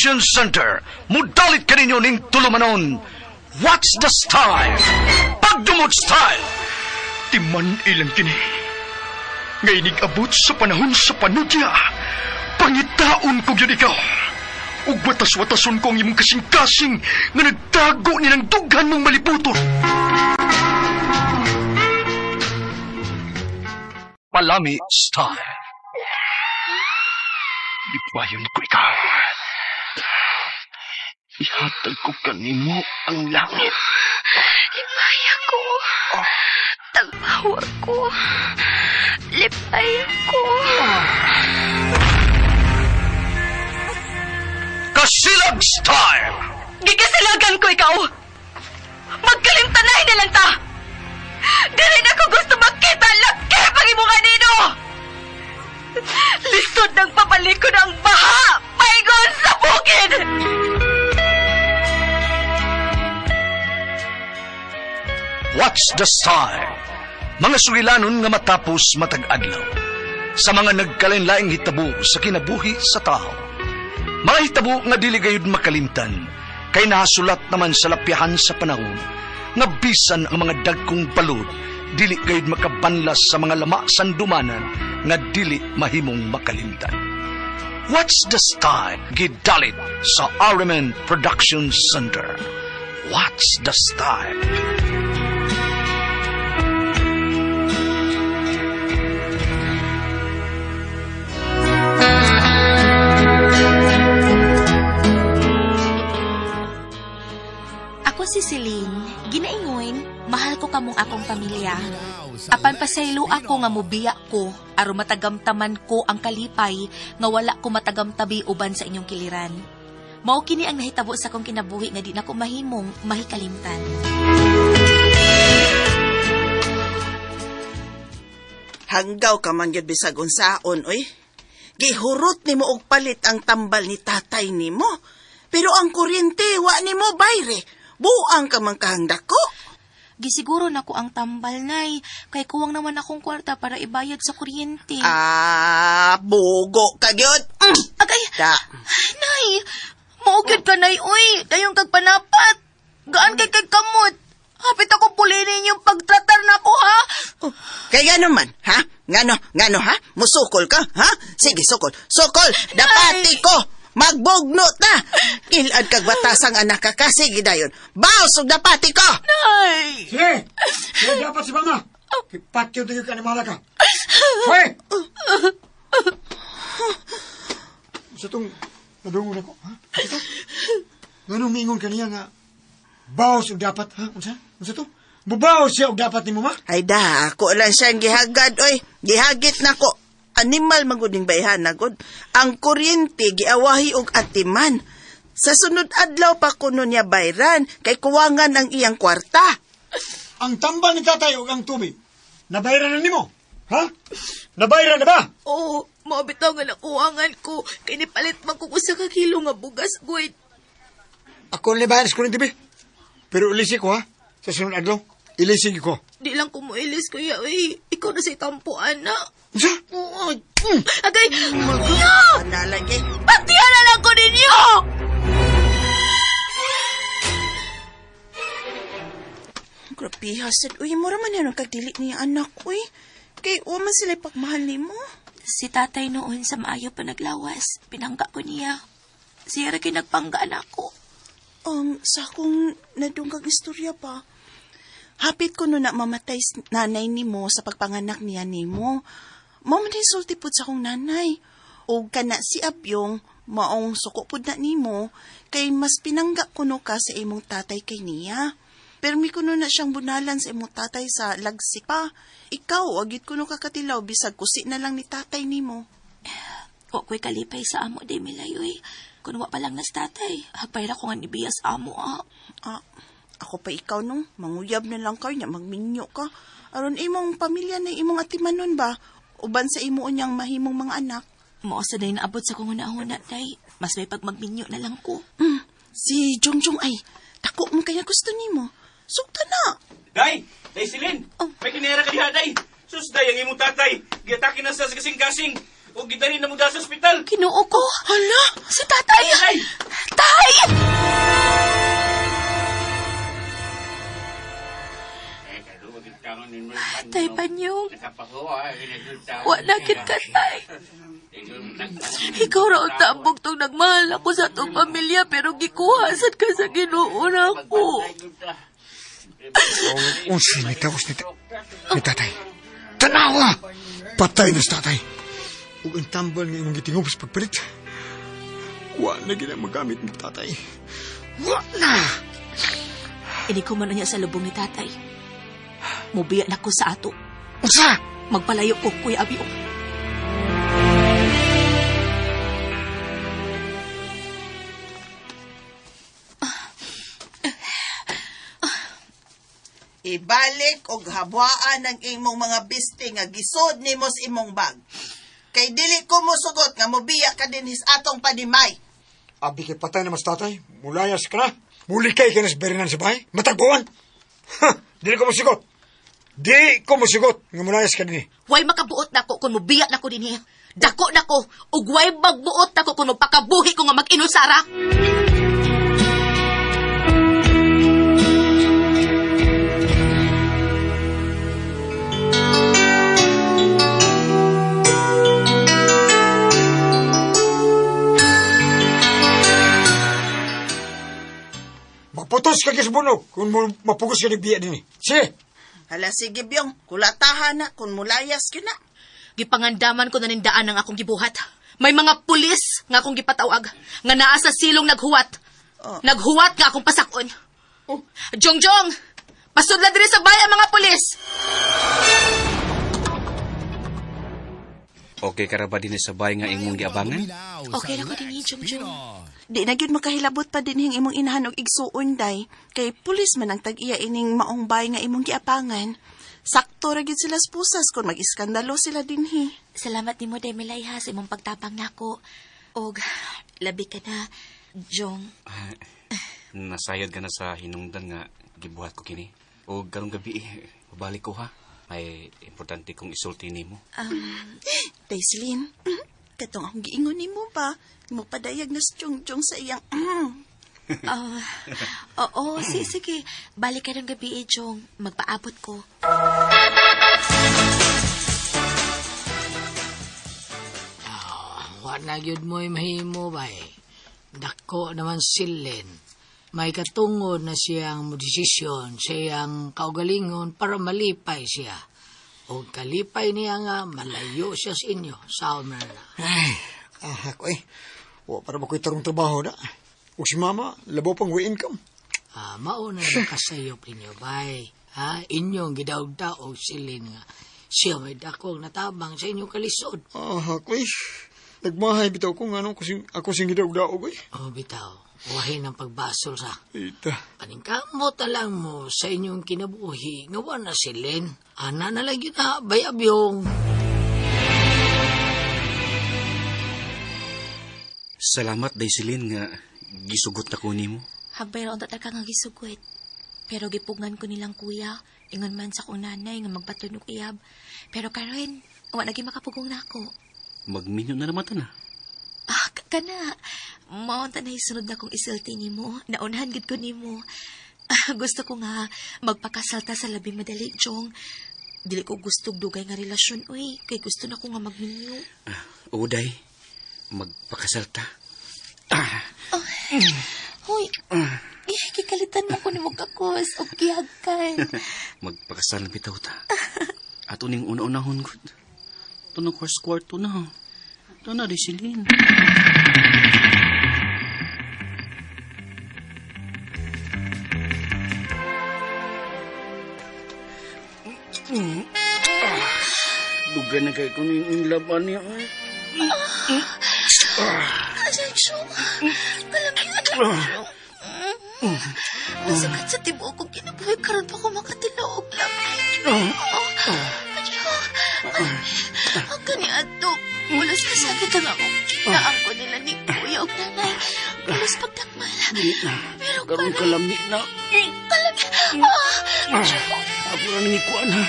Production Center. Mudalit kaninyo ning tulumanon. What's the style? Pagdumot style! Timan ilang kini. Ngay abot sa panahon sa panudya. Pangitaon ko gyud ikaw. Ug watas-watason ko ang imong kasing-kasing nga nagtago ni ng dughan mong malibuton. Palami style. Lipayon ko ikaw. Ihatag ko kanimo ang langit. Lipay ako. Tagbawa ko. Lipay ako. Kasilag style! Gikasilagan ko ikaw! Magkalimtanay na lang ta! Dili na ko gusto makita laki pang imong anino! Lisod ng papalikon ang baha! Paingon sa bukid! What's the style? Mga sugilanon nga matapos matag adlaw. Sa mga nagkalain-laing hitabo sa kinabuhi sa tao. Mga hitabo nga dili gayud makalimtan, kay nahasulat naman sa lapyahan sa panahon, nga bisan ang mga dagkong balod, dili gayud makabanlas sa mga lama sandumanan nga dili mahimong makalimtan. What's the style? Gidalit sa RMN Production Center. What's the style? Ako si Celine, ginaingon, mahal ko kamong akong pamilya. Apan pasaylo ako nga mubiya ko, aron matagamtaman ko ang kalipay nga wala ko matagamtabi uban sa inyong kiliran. Mao kini ang nahitabo sa akong kinabuhi nga di nako mahimong mahikalimtan. Hanggaw ka man gyud bisag unsaon oy. Gihurot nimo og palit ang tambal ni tatay nimo. Pero ang kuryente wa nimo bayre. Buang ka man kahangdako. Gisiguro nako ang tambal, nay, kay kuwang naman akong kwarta para ibayad sa kuryente. Ah, bugo ka gyud. Agay, Da. nay, mao gyud ka nay oy, dayong kag panapat. Gaan kay kag kamot. Hapit ako pulinin yung pagtratar nako ha. Oh, kay ngano man, ha? Ngano, ngano ha? Musukol ka, ha? Sige, sukol. Sukol, dapati ko. Magbugno ta. Ilad kag batasang anak ka ka. Sige dayon. Baos og dapati ko. Nay! Sige! Sige, dapat si mama! Ipatyo tayo ka ni Malaka. Hoy! Sa itong nadungon ako, ha? Ito? Nganong miingon ka niya nga baos og dapat, ha? Unsa? Unsa to? Mubaos siya og dapat ni mama? Ay da, ako lang siyang gihagad, oy. Gihagit na ko. Animal maguding bayhan na gud. Ang kuryente giawahi og atiman. Sa sunod adlaw pa kuno niya bayran kay kuwangan ang iyang kwarta. Ang tambal ni tatay og ang tubig, nabayran na nimo? Ha? Nabayran na ba? Oo, mao bitaw nga nakuwangan ko. Kay nipalit man ko usa ka kilo nga bugas, gud. Ako na bayar sa kuryente, be. Pero ilisi ko, ha? Sa sunod adlaw, ilisi ko. Di lang ko moilis, kuya, oy. Ikaw na sa itampo, ana. Unsa? Oo. Agay, kuya! Ana lagi. Patihan na lang ko ninyo! Grabe hasad. Uy, mura man yan ang kagdili niya anak, uy. Kay wa man sila pagmahal nimo. Si tatay noon sa maayo pa naglawas, pinangga ko niya. Siya ra kay nagpangga nako. Sa akong nadunggang istorya pa. Hapit ko no na mamatay nanay nimo sa pagpanganak niya nimo. Mao man din sulti pud sa akong nanay. O kana si Abyong, maong suko pud na nimo, kay mas pinangga kuno ka sa imong tatay kay niya. Permi kuno na siyang bunalan sa imong tatay sa lagsik pa. Ikaw, agit kuno kakatilaw, bisag kusi na lang ni tatay nimo. Wa ko'y kalipay sa amo, di milayoy. Kun wa pa lang nas tatay, hagpay ra ko nga nibiyas amo, ah. Ah, ako pa ikaw nung, manguyab na lang kayo niya, magminyo ka. Aron imong pamilya na imong atimanon ba? Uban sa imo unyang mahimong mga anak. Mao sa day naabot sa kong una-una, day. Mas may pagmagminyo na lang ko. Si Jongjong ay, dako mo kaya gusto nimo. Sugta na. Day! Day Silin! Oh. May kinera ka diha, Day! Sus, Day, ang imong tatay! Giatake na sa kasing-kasing! O gidali na mo sa ospital. Kinuo ko. Hala! Si tatay! Tay! Tay! Tay Panyong, wa na gid ka, tay. Ikaw ra ang tambok tong nagmahal ako sa atong pamilya pero gikuha sad ka sa Ginoo nako. Unsa ni tapos ni, ni tatay. Tanawa! Patay na sa tatay. Ug ang tambal nga imong gitingob sa pagpalit. Wa na gina magamit ni tatay. Wa na! Ini ko man niya sa lubong ni tatay. Mubiya na ko sa ato. Unsa? Magpalayo ko, Kuya Abio. Ibalik og habwaan ang imong mga biste nga gisod nimo sa imong bag. Kay dili ko mosugot nga mobiya ka dinhi sa atong padimay. Abi kay patay na mas tatay. Mulayas ka na. Mulikay ka na sa berinan sa bahay. Matagbuan. Ha! Dili ko mosigot. Di ko mosigot nga mulayas ka dinhi. Way makabuot nako kung mubiya nako dinhi. Dako nako ug way magbuot nako kung magpakabuhi ko nga mag-inusara. Maputos ka kis bunog kung mapugos ka ni biya dinhi. Sige! Hala sige Byong, kulatahan na kung mulayas gyud na. Gipangandaman ko na nindaan ang akong gibuhat. May mga pulis nga akong gipatawag nga naa sa silong naghuwat. Oh. Naghuwat nga akong pasakon. Oh. Jongjong! Pasudla diri sa bahay ang mga pulis! Okay ka ra ba din sa bahay nga imong giabangan? Okay ra ko dinhi, Jongjong. Di na gyud makahilabot pa dinhi ang imong inahan og igsuon day kay pulis man ang tag-iya ining maong bay nga imong giapangan. Sakto ra gyud sila sa pusas kung mag-iskandalo sila dinhi. Salamat nimo Demilay ha sa imong pagtabang nako. Og labi ka na, Jong. Nasayod ka na sa hinungdan nga gibuhat ko kini. O karong gabi, babalik ko ha. May importante kong isulti nimo. Daislin, katong akong giingon nimo ba? Mo padayag na si Jongjong sa iyang Oo, sige. Balik ka ng gabi, eh, Jong. Magpaabot ko. Wa na gyud mo'y mahimo bay. Dako naman silin. May katungod na siyang modesisyon sa iyang kaugalingon para malipay siya. O kalipay niya nga malayo siya sa inyo. Sao man na. Ay, ako eh. Wa para ba ko'y tarong trabaho na. O si mama, labaw pang way income. Ah, mauna na kasayop ninyo bay. Ha? Inyong gidaog-daog silin nga. Siya may dakong natabang sa inyong kalisod. Ah, ako eh. Nagmahay bitaw ko nga nung ako sing gidaog-daog eh. O bitaw, wahin ang pagbasol sa. Ita. Paningkamot na lang mo sa inyong kinabuhi nga wa na silin. Ana na lang yun ha, bayabyong. Salamat Daiselin nga gisugot na ko nimo. Habay ra unta ka nga gisugot. Pero gipugngan ko nilang kuya. Ingon man sa kong nanay nga magpatunog iyab. Pero karon, wa na gyud makapugong nako. Magminyo na naman ta na. Ah, kana. Mao ta na isunod na kong isulti nimo. Naunhan gid ko nimo. Ah, gusto ko nga magpakasal ta sa labing madali, Jong. Dili ko gusto dugay nga relasyon, uy. Kay gusto na ko nga magminyo. Ah, Uday, magpakasal ta. Ah, Hoy, eh, kikalitan mo ko ni mo kakos o gihagkan. magpakasal na bitaw ta. Ato ning una-unahon gud. Ito na first kwarto na. Ito na, Daiselin. Dugay na kay ko ning laban niya. Asensyo, kalamihan. Masakit sa tibuok ko kinabuhi karon pa ko makatilaog lamig. Ang kani ato, pulos kasakit ang akong naang ko nila ni kuya og nanay. Pulos pagdakmal. Pero Karon kalami na. kalami. Ako na nangikuan ha.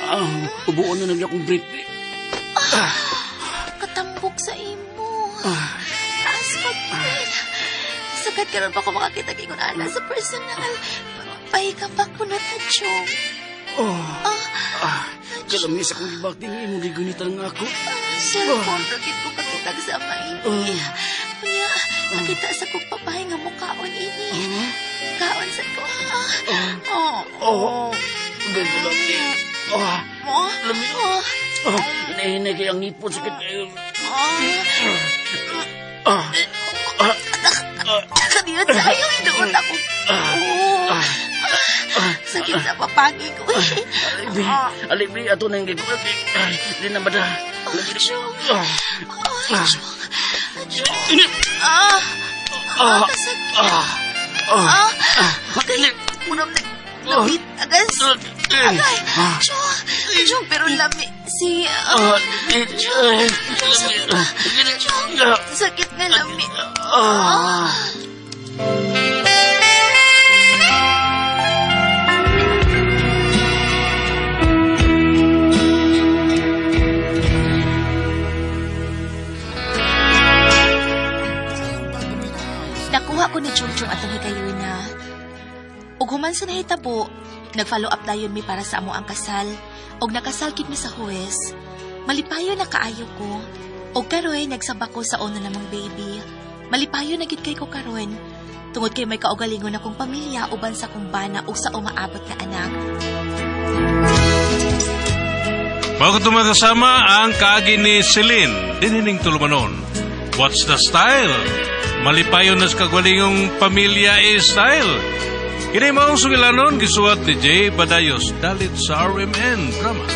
Ah, ubuon na nila akong breath. Katamo God, karon pa ko makakita ingon ana sa personal. Pahikapak ko na ta, Chong. Oh. Ah, Kalami sa kong gibati nga imong gigunitan nga ako. Cellphone, rakit ko kakitag sa maini. Kunya, nakita sa kong papahay nga mukaon ini. Kaon sa ko. Ah. Oh. Oh. Baby, lami. Oh. Oh. Lami. Oh. Oh. Hinahinay kay ang ngipon sakit kayo. Oh. Ah. Ah. Kanina tayo, inuot ako. Oh. Sakit sa papagi ko. Alibi, alibi, ato na yung gigulat. Ay, di na ba da? Chong. Ah. Oh, Chong. Chong. Ah. Ah, kasakit. Ah. Ah. Kay, munam na, labit, agas. Agay. Chong. Chong, pero lami. Si, ah, Chong. Chong, sakit. Chong, sakit nga lami. Ah. Nakuha ko ni Chong Chong atong higayuna. Ug human sa nahitabo, nag-follow up dayon mi para sa amo ang kasal. Og nakasal gid mi sa Huwes. Malipayo na kaayo ko. Og karon nagsaba ko sa una namang baby. Malipayo na gid kay ko karon. Tungod kay may kaugalingon akong pamilya uban sa kong bana ug sa umaabot na anak. Bago tumakasama ang kaagi ni Celine, dinining tulumanon. What's the style? Malipayon na sa kagwalingong pamilya is style. Kini maong sugilanon, gisuwat ni Jay Badayos, dalit sa RMN Drama.